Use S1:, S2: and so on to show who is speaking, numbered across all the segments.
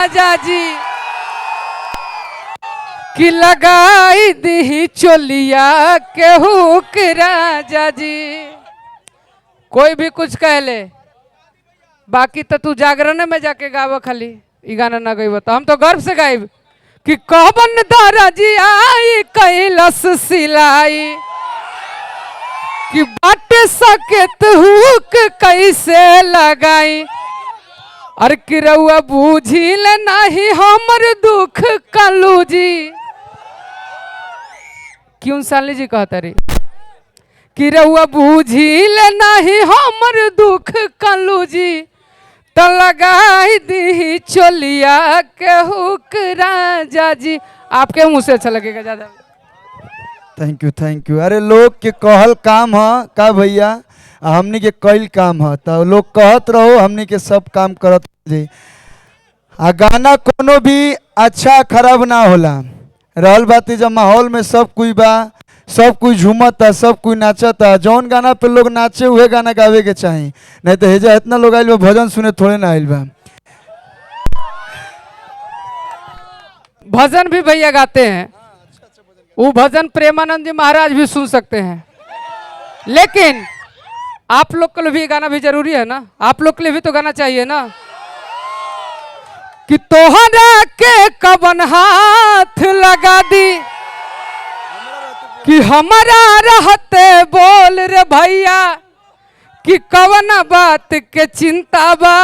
S1: राजा जी कि लगाई दी चोलिया के हुक राजा जी। कोई भी कुछ कह ले, बाकी तो तू जागरण में जाके गाव, खाली ई गाना ना गईब तो हम तो गर्व से गाइब कि कहबन दाराजी आई कैलस सिलाई कि बाट सकेत हुक कैसे लगाई। अरे कि रउआ बूझिल नाही हमर दुख कलू जी। क्यों साली जी कहता रे कि रउआ बूझिल नाही हमर दुख कलू जी, त लगाई दी चोलिया के हुक राजा जी। आपके मुंह से अच्छा लगेगा ज्यादा।
S2: Thank you, thank you. अरे लोग के कहल काम ह का भैया, आ हमनी के कईल काम ह, तो लोग कहत रहो, हमनी के सब काम करत जी। आ गाना कोनो भी अच्छा खराब ना होला। रहल बात जब माहौल में सब कोई बा, सब कोई झूमता, सब कोई नाचता, जौन गाना पे लोग नाचे उहे गाना गावे के चाही, नहीं तो हेजा इतना लोग आइल बा भजन सुने थोड़े ना आइल बा।
S1: भजन भी भैया गाते हैं, वो भजन प्रेमानंद जी महाराज भी सुन सकते हैं, लेकिन आप लोग के लिए भी गाना भी जरूरी है ना, आप लोग के लिए भी तो गाना चाहिए ना। कि तोहरा के कवन हाथ लगा दी कि हमारा रहते बोल रे भैया कि कवन बात के चिंता बा,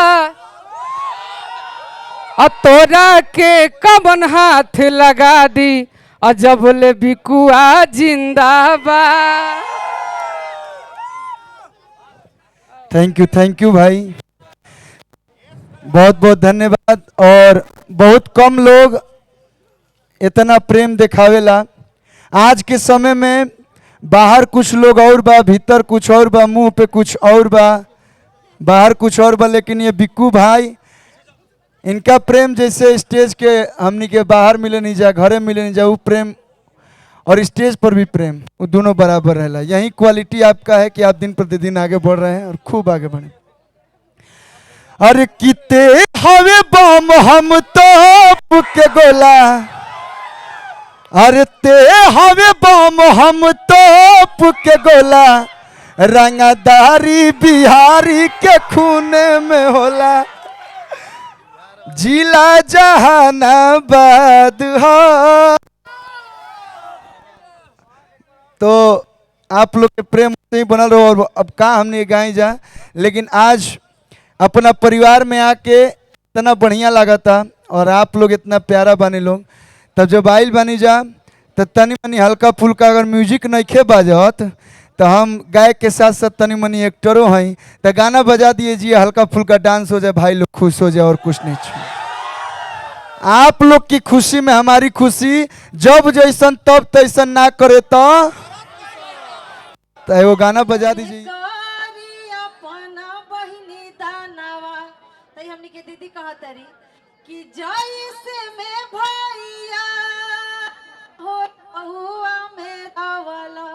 S1: आ तोरा के कवन हाथ लगा दी अजब ले बिकुआ जिंदा बा।
S2: Thank you, thank you भाई, बहुत बहुत धन्यवाद। और बहुत कम लोग इतना प्रेम दिखावेला। आज के समय में बाहर कुछ लोग और बा, भीतर कुछ और बा, मुंह पे कुछ और बा, बाहर कुछ और बा, लेकिन ये बिक्कू भाई, इनका प्रेम जैसे स्टेज के हमनी के बाहर मिले नहीं जा, घरे मिले नहीं जा, वो प्रेम और स्टेज पर भी प्रेम, वो दोनों बराबर रहला। यही क्वालिटी आपका है कि आप दिन प्रतिदिन आगे बढ़ रहे हैं और खूब आगे बढ़े। अरे किते हवे बम हम तोप के गोला, अरे ते हवे बम हम तोप के गोला, रंगदारी बिहारी के खून में होला, जिला जहानाबाद हो। तो आप लोग के प्रेम से ही बनल रहो। और अब का हमने गाई जा, लेकिन आज अपना परिवार में आके इतना बढ़िया लागता और आप लोग इतना प्यारा बानी लोग। तब जब आइल बानी जा तो तनी मनी हल्का फुल्का अगर म्यूजिक नइखे बाजत तो हम गायक के साथ साथ तनी मनी एक्टरों हैं, तो गाना बजा दिए जी, हल्का फुल्का डांस हो जाए, भाई लोग खुश हो जाए और कुछ नहीं चाहिए। आप लोग की खुशी में हमारी खुशी, जब जैसन तब तैसन ना करे तो एगो गाना बजा दीजिए।
S3: हमनी के दीदी कहतरी कि जैसे में भैया हो हुआ मेरा वाला,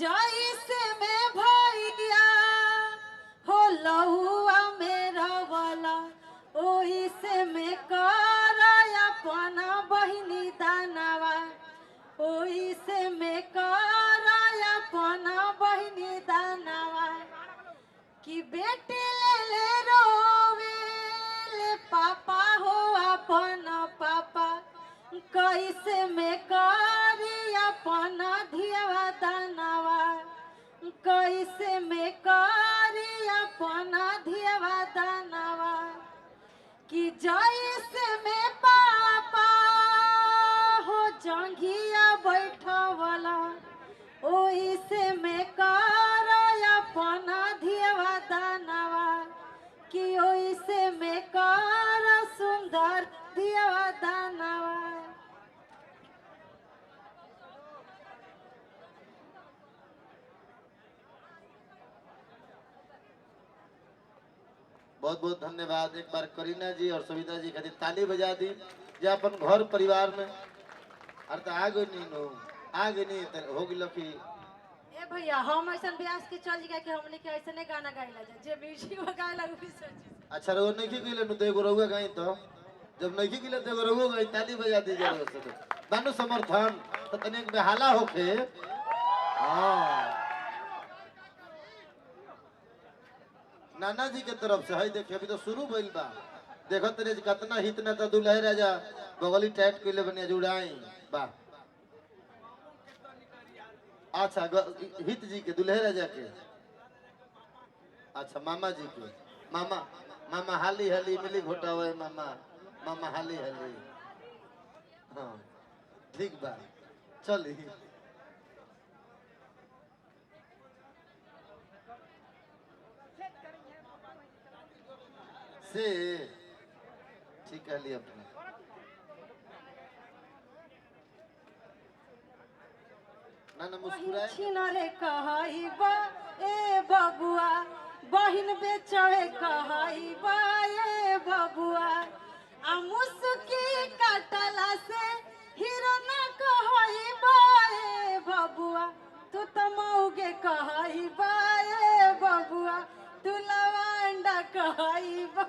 S3: जैसे में भैया हो लहुआ मेरा वाला, ओही से में कर अपना बहिनी दानवा, ओही से में कर अपना बहिनी दानवा, कि बेटे ले ले रोवे ले पापा हो अपना पापा, कैसे में करी अपना धियावा दानवा, कैसे में करी अपना धियावा दानवा, कि जैसे में पापा हो जंघिया बैठवला, ओही से में कर अपना धियावा दानवा, कि ओही से में कर सुंदर धियावा दानवा।
S4: बहुत बहुत धन्यवाद। एक बार करीना जी और सविता जी खातिर ताली बजा दी जे अपन घर परिवार में। अरे तो आगे नहीं नो, आगे नहीं तो हो गइल कि
S3: ए भैया हम ऐसा ब्यास के चल जी कि हमने के ऐसे गाना गाइला जा, जे म्यूजिक में गाइला उ भी सोची।
S4: अच्छा रो नहीं की गइल नु तो एगो रउआ गाई तो जब नहीं गिले तो एगो गई ताली बजा दी जरा सब बानू समर्थन तो तनी एक बेहाला होखे। हाँ नाना जी के तरफ से है देखे अभी तो शुरू भइल बा। देखो तनी कितना हित ना तो दुल्हे राजा बगली टाइट कइले बनिया जुड़ाई बा। अच्छा हित जी के दुल्हे राजा के, अच्छा मामा जी के, मामा मामा हाली हाली मिली घोटावे मामा मामा हाली हाली। हाँ ठीक बा चली। से ठीक है लिया अपने। ना ना मुस्कुराए।
S3: छिनरे कहइबा ए बबुआ, बहिन बेचवे कहइबा ए बबुआ, आ मुसकी काटला से हीरो ना कहइबा ए बबुआ, तू त मौगे कहइबा ए बबुआ, तू लवांडा कहइबा।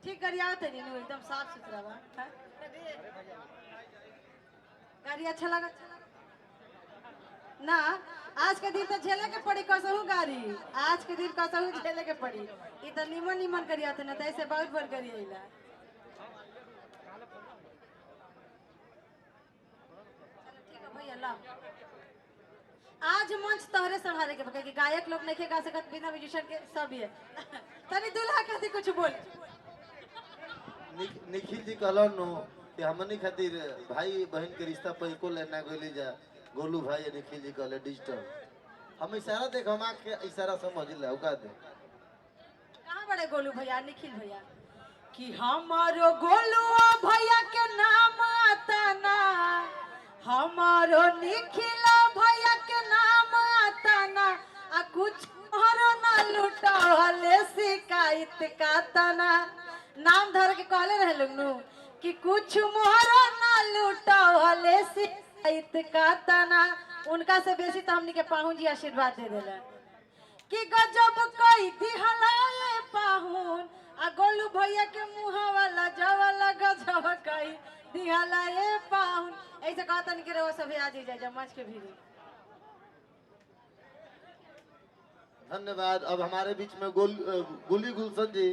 S3: ठीक करिया तनी नु एकदम साफ सुथरा बा। गाड़ी अच्छा लगा ना? आज के दिन तो झेले के पड़ी कसहू गाड़ी, आज के दिन कसहू झेले के पड़ी। ई तो निमन निमन करिया थे ना, ऐसे बहुत बड़ करिया। ठीक है भैया ला आज मंच तोहरे संभाले के बा, कि गायक लोग नहीं गा सकत बिना म्यूजिशियन के सब ये। तनी दुल्हा खातिर कुछ बोल।
S4: निखिल जी कहलन नो कि हमनी खातिर भाई बहन के रिश्ता पहिको लेना गोली जा। गोलू भाई या निखिल जी कहले डिजिटल हम इशारा देख हम आँख के इशारा समझ ले उका दे।
S3: कहाँ बड़े गोलू भैया निखिल भैया कि हमारो गोलुआ भैया के नाम आता ना, हमारो निखिल भैया के नाम आता ना, आ कुछ हरो ना लुटावले शिकायत का तना। नाम धर के कहले रहे लोग नु कि कुछ मोहरो ना लुटावले शिकायत का तना। उनका से बेसी तो हमनी के पाहुन जी आशीर्वाद दे देला कि गजब कई दिहलाए पाहुन, आ गोलू भैया के मुँह वाला जवाला गजब कई दिहलाए पाहुन। ऐसे कहतन के रहो सब आज ही जाए जमाच के भीड़।
S4: धन्यवाद। अब हमारे बीच में गोली गुलशन जी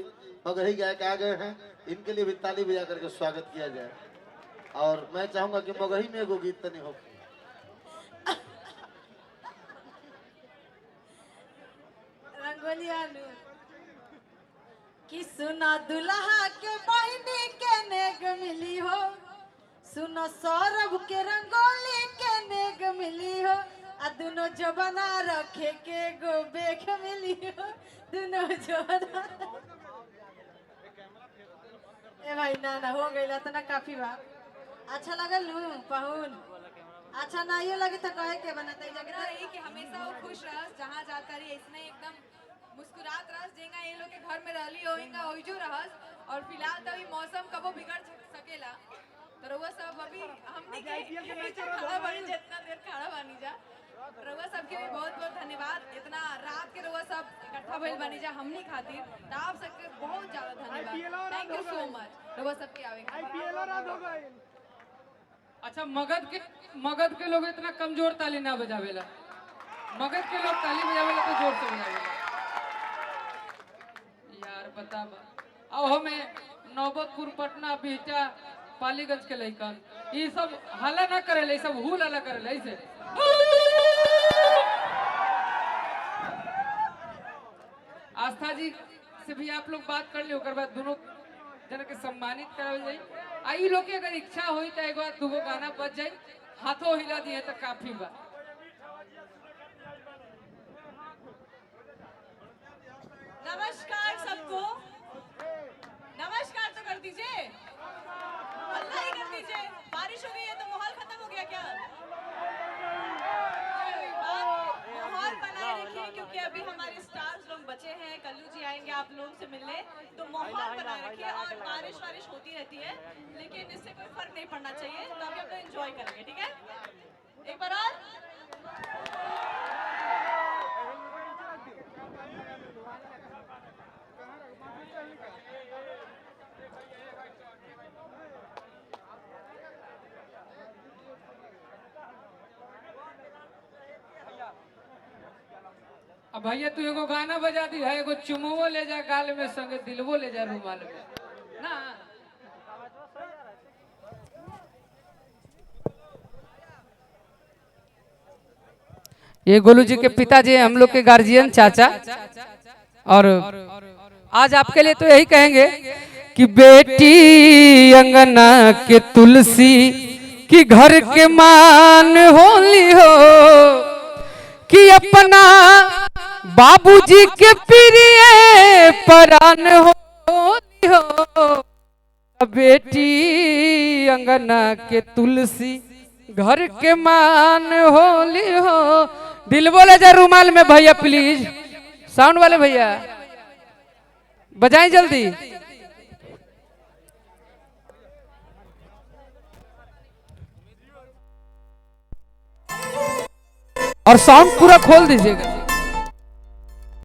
S4: मगही गायक आ गए हैं, इनके लिए भी ताली बजा करके स्वागत किया जाए। और मैं चाहूंगा कि मगही में एगो गीत तनी हो।
S3: रंगोली आलू कि सुना दुल्हा के बहिनी के नेग मिली हो, सुनो सौरभ के रंगोली के नेग मिली हो, आ दोनों जबना रखे के गो बेख मिली हो, दोनों जबना। ए भाई ना ना हो गई इतना काफी बा। अच्छा लगल नू पाहुन? अच्छा ना ये लगे तो कहे के बनाते जाके
S5: रही कि हमेशा वो खुश रहस, जहाँ जाता रही ऐसने एकदम मुस्कुरात रहस, जेंगा ये लोग के घर में रहली होइंगा ओइजो रहस। और फिलहाल तो अभी मौसम कबो बिगड़ सकेला तो रउआ सब अभी हमनी के खड़ा बानी, जितना देर खड़ा बानी जा रउआ सबके भी बहुत बहुत धन्यवाद। इतना रात के रउआ सब इकट्ठा भइल बानी जा हमनी खातिर, तो आप सबके बहुत ज्यादा धन्यवाद। Thank you so much रउआ सबके आवे।
S1: अच्छा मगध के लोग इतना कमजोर ताली ना बजावेला, मगध के लोग ताली बजावेला तो जोर से बजावेला। यार बता बा अब हमें नौबतपुर पटना बिहटा पालीगंज के लइकन ये सब हला ना करेला, ये सब हुल हला करेला ऐसे। आस्था जी से भी आप लोग बात कर ली, ओकर बाद दोनों जन के सम्मानित करावल जाई। आ ई लोग के अगर इच्छा होई तो एक बार दूगो गाना बज जाई, हाथों हिला दिए तो काफी बा।
S5: नमस्कार सबको, नमस्कार तो कर दीजिए, अल्लाह ही कर दीजिए। बारिश हो गई है तो माहौल खत्म हो गया क्या? माहौल बनाए रखिए क्योंकि अभी हमारे स्टार्स लोग बचे हैं, कल्लू जी आएंगे आप लोगों से मिलने, तो माहौल बनाए रखिए। और बारिश वारिश होती रहती है लेकिन इससे कोई फर्क नहीं पड़ना चाहिए, तो अभी हम लोग एंजॉय करेंगे, ठीक है? एक बार और
S1: अब भैया तू एगो गाना बजा दी है, एगो चुमवो ले जा गाल में संगे दिलवो ले जा रुमाल में ना। ये गोलू जी के पिताजी हैं, हम लोग के गार्जियन चाचा, और आज आपके लिए तो यही कहेंगे कि बेटी अंगना के तुलसी की घर के मान होली हो, कि अपना बाबूजी के प्रिय परान होली हो। बेटी अंगना के तुलसी घर के मान होली हो। दिल बोले जा रुमाल में भैया, प्लीज साउंड वाले भैया बजाएं जल्दी। और साउंड पूरा खोल दीजिएगा।